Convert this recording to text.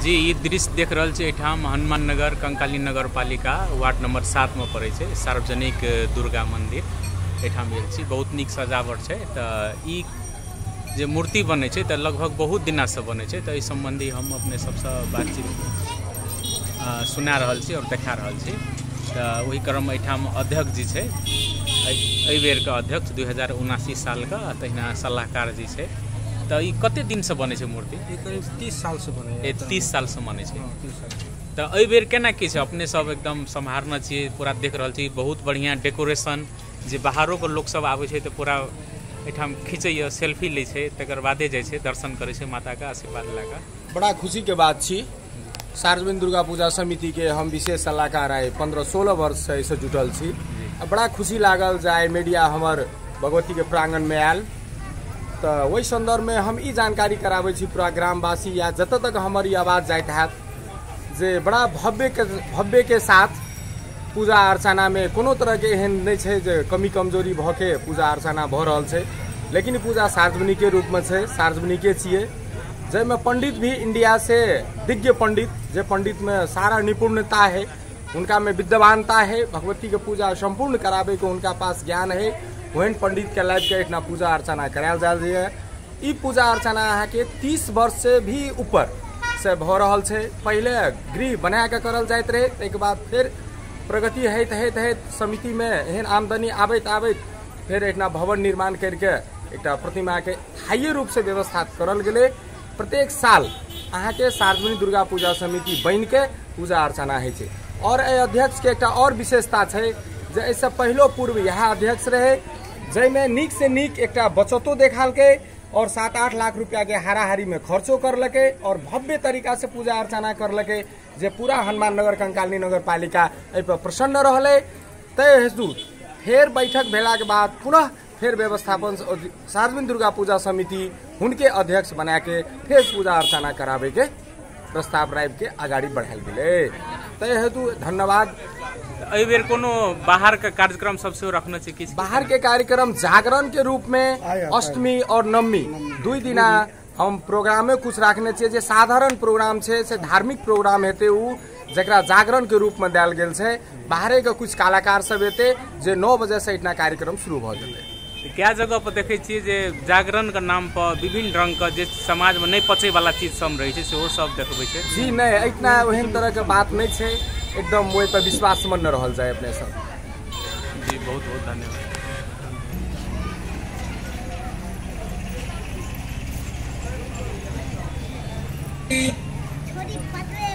जी ई दृश्य देख रहल छी एहिठाम हनुमान नगर कंकाली नगर पालिका वार्ड नंबर 7 में पड़ै छै सार्वजनिक दुर्गा मंदिर एहिठाम गेल छी। बहुत नीक सजावट छै। तऽ ई जे मूर्ति बनै छै तऽ लगभग बहुत दिनासँ बनै छै। तऽ एहि सम्बन्धी हम अपने सबसँ बातचीत सुना रहल छी और देखा रहल छी। तऽ ओहि क्रममे एहिठाम अध्यक्ष जी छै, एहि बेरके अध्यक्ष 2079 सालके, तहिना सलाहकार जी छै। तऽ ई कते दिनसँ बनै छै मूर्ति? ई करीब 30 सालसँ बनै छै। 30 सालसँ बनै छै। तऽ एहि बेर केना की छै? अपने सब एकदम सम्हारने छियै, पूरा देख रहल छी। बहुत बढ़िआँ डेकोरेशन, जे बाहरोके लोकसब आबै छै तऽ पूरा एहिठाम खींचैए, सेल्फी लै छै, तकर बादे जाइ छै दर्शन करै छै माताके आशीर्वाद लए कऽ। बड़ा खुशीके बात छी। सार्वजनिक दुर्गा पूजा समिति के हम विशेष सलाहकार आइ 15-16 वर्ष से एहिसँ जुटल छी। बड़ा खुशी लागल जे आइ मीडिया हमर भगवतीके प्रांगणमे आयल। तऽ ओहि सन्दर्भमे हम ई जानकारी कराबै छी पूरा ग्रामवासी या जतऽ तक हमर ई आवाज जाइत हैत जे बड़ा भव्यके साथ पूजा अर्चनामे कोनो तरहके एहन नहि छै जे कमी कमजोरी भऽ के पूजा अर्चना भऽ रहल छै, लेकिन पूजा सार्वजनिके रूपमे छै, सार्वजनिके छियै, जाहिमे पंडित भी इंडिया से दिग्य पंडित, जे पंडित में सारा निपुणता है, उनका में विद्वानता है, भगवती के पूजा संपूर्ण कराबे के उनका पास ज्ञान है, ओहन पंडित के लाबि के एहिठिना पूजा अर्चना करायल जा रही। ई पूजा अर्चना अहाँके 30 वर्ष से भी ऊपर से भऽ रहल छै। पहिले गृह बना के करल जाइत रहे, ताहिके बाद फेर प्रगति होइत होइत होइत समितिमे एहन आमदनी आबैत आबैत फेर एहिठिना भवन निर्माण करके एकटा प्रतिमाके स्थायी रूपसँ व्यवस्था करल गेलै। प्रत्येक साल अहाँके सार्वजनिक दुर्गा पूजा समिति बनिके पूजा अर्चना होइ छै। और एहि अध्यक्षके एकटा और विशेषता छै जे एहिसँ पहिलो पूर्व इएह अध्यक्ष रहे, जाहिमे नीक से नीक एकटा बचतो देखालकै और 7-8 लाख रुपयाके हाराहारीमे खर्चो करलकै और भव्य तरीका से पूजा अर्चना करलकै, जे पूरा हनुमान नगर कंकाली नगर पालिका एहिपर प्रसन्न रहलै। ताहि हेतु फेर बैठक भेलाके बाद पुनः फेर व्यवस्थापन सार्वजनिक दुर्गा पूजा समिति हुनके अध्यक्ष बनाके फेर पूजा अर्चना कराबैके प्रस्ताव राखिके अगाडि बढ़ायल गेलै। ताहि हेतु धन्यवाद। एहि बेर कोनो बाहरके कार्यक्रम सब सेहो रखने छै? किछु बाहरके कार्यक्रम जागरण के रूप में अष्टमी और नवमी दुई दिना हम प्रोग्रामे कुछ राखने छियै, जे साधारण प्रोग्राम छै से धार्मिक प्रोग्राम हेतै उ, जकरा जागरण के रूप में देल गेल छै। बाहरे के कुछ कलाकार सब हेतै जे 9 बजे से एहिठिना कार्यक्रम शुरू भऽ जेतै। कए जगह पर देखै छियै जे जागरण के नाम पर विभिन्न रंग के जे समाज में नहि पचै वाला चीज सब रहै छै सेहो सब देखबै छै। जी नहि, एहिठिना ओहन तरह के बात नहि छै, एकदम ओहि पर विश्वास मन रहल जाय अपने सब। जी बहुत बहुत धन्यवाद। छोटी पतले